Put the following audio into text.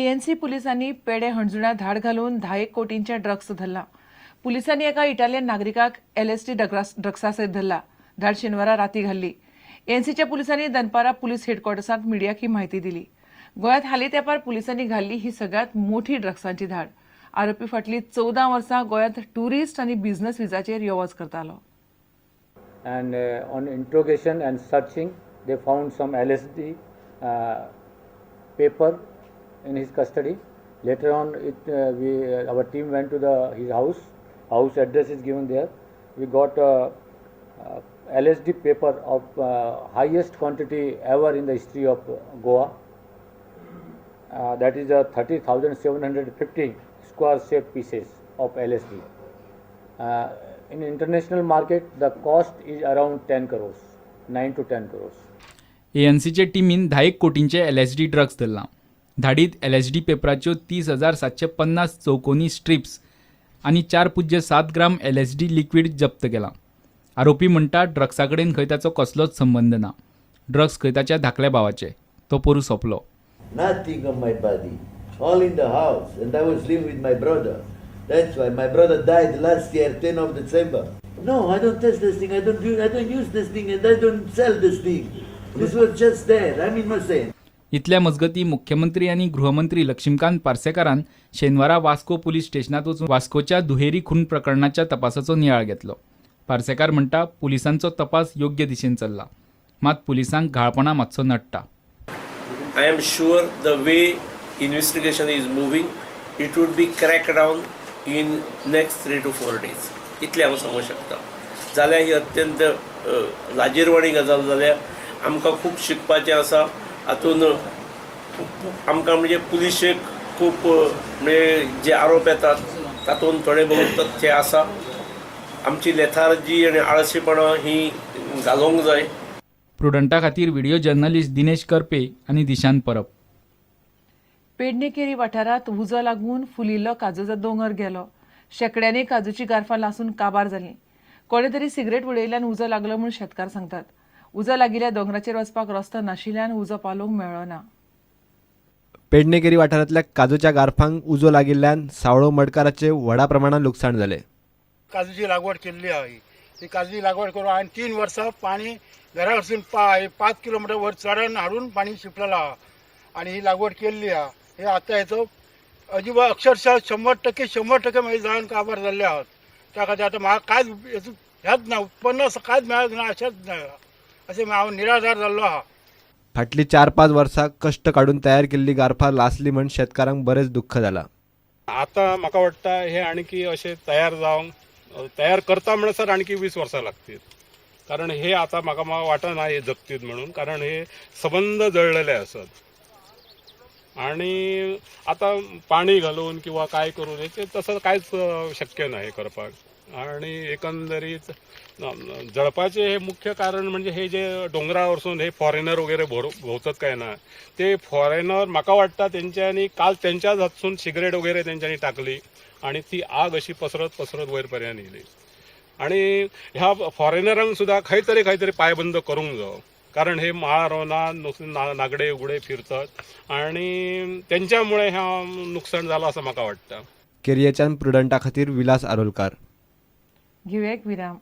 ANC पुलिसांनी पेडे हणजुणा धाड घालून 10 एक कोटींच्या ड्रग्स धरला. पुलिसांनी एका इटालियन नागरिकाक एलएसडी ड्रग्सा सयत धरला. धाड शेनवारा राती घाल्ली. एएनसीच्या पुलिसांनी दनपारा पुलीस हेडक्वॉर्टर्सांत मिडियाक ही म्हायती दिली. गोंयांत हालीं तेंपार पुलिसांनी घाल्ली ही सगळ्यात मोठी ड्रग्सांची धाड. आरोपी फाटलीं 14 वर्सां गोंयांत ट्युरिस्ट आनी बिझनस विजाचेर यो वच करतालो. And on interrogation and searching, they found some LSD paper in his custody. Later on, it we our team went to the his house. House address is given there. We got LSD paper of highest quantity ever in the history of Goa. That is 30,750 square shaped pieces of LSD. In international market, the cost is around 10 crores, 9 to 10 crores. एएनसीचे टिमीन 10 एक कोटींचे LSD drugs धरलां. धाडीत LSD पेपराच्यो 30,750 चौकोनी strips आनी 4.07 ग्राम LSD liquid जप्त केलां. आरोपी म्हणटा, ड्रग्सा कडेन खंय ताचो कसलोच संबंद ना. ड्रग्स खंय ताच्या धाकल्या भावाचे. तो पोरूं सोंपलो. Nothing on my body. All in the house. And I was living with my brother. That's why my brother died last year, 10 of December. No, I don't test this thing. I don't do. I don't use this thing, and I don't sell this thing. This was just there. I'm innocent. इतल्या मजगती, मुख्यमंत्री आनी गृहमंत्री लक्ष्मीकांत पार्सेकारान शेनवारा Vasco police स्टेशनात वचून वास्कोच्या दुहेरी खून प्रकरणाच्या तपासाचो नियाळ घेतलो. पार्सेकार म्हणटा, पुलिसांचो तपास योग्य दिशेन चल्ला, मात पुलिसांक घाळपणा मातसो नडटा. I am sure the way investigation is moving, it would be cracked down in next 3 to 4 days. इतलें हांव सांगूंक शकता. जाल्यार ही अत्यंत लाजीरवाणी गजाल जाल्या. आमकां खूब शिकपाचें आसा हातून. आमकां म्हणजे पुलिशेक खूब म्हणजे जे आरोप येतात तातूंत थोडे बहुत तथ्य आसा. आमची लेथार्जी आनी आळशीपणां ही घालोवंक जाय. प्रुडंटा खातीर व्हिडिओ जर्नलिस्ट दिनेश करपे आनी दिशांत परब. पेडणे केरी वाठारांत उजो लागून फुलिल्लो काजूचो दोंगर गेलो. शेकड्यांनी काजूची गारफां लासून काबार जालीं. कोणे तरी सिगरेट उडयल्ल्यान उजो लागलो म्हूण शेतकार सांगतात. उजो लागिल्ल्या दोंगराचेर वचपाक रस्तो नाशिल्ल्यान उजो पालोवंक मेळ्ळो ना. पेडणेकेरी वाठारांतल्या काजूच्या गारफांक उजो लागिल्ल्यान सावळो मडकाराचे व्हडा प्रमाणात लुकसाण जालें. काजूची लागवड केल्ली आहा. ही ती काजूची लागवड करून हांवें 3 वर्सां पाणी घरा कडसून 5 किलोमिटर वर चडून हाडून पाणी शिंपलेलो आहा आनी ही लागवड केल्ली आहा. हे आतां हेचो अजिबात अक्षरशः 100% 100% म्हजे जावन काबार जाल्ले आहात. त्या खातीर आतां म्हाका कांयच हेचो हेच ना, उत्पन्न असं कांयच मेळच ना, अशेंच ना, अशें हांव निराधार जाल्लो आहा. फाटलीं 4-5 वर्सां कश्ट काडून तयार केल्ली गारफां लासली म्हण शेतकारांक बरेंच दुख्ख जालां. आता म्हाका वाटता, हे आणखी अशे तयार जावंक, तयार करता म्हणसर आणखी 20 वर्सां लागतील, कारण हे आता म्हाका वाटना हे जगतीत म्हणून, कारण हे सबंद जळलेले आसत आणि आता पाणी घालून किंवा काय करून हे ते तसं कांयच शक्य ना हे करपाक. आणि एकंदरीत जळपाचे हे मुख्य कारण म्हणजे हे जे डोंगरावरसून हे फॉरेनर वगैरे भोवतात काय ना, ते फॉरेनर म्हाका वाटता तेंच्यांनी काल तेंच्याच हातसून सिगरेट वगैरे तेंच्यांनी टाकली आणि ती आग अशी पसरत पसरत वयर पर्यंत येयली. आणि ह्या फॉरेनरांक सुद्दां खंय तरी खंय तरी पायबंद करूंक जावो, कारण हे माळा रोनात नुस्ते नागडे उगडे फिरतात आणि तेंच्यामुळे ह्या नुकसान झालं असं म्हाका वाटता. केरयेच्यान प्रुडंटा खातीर विलास आरोलकार. घेऊया एक विराम.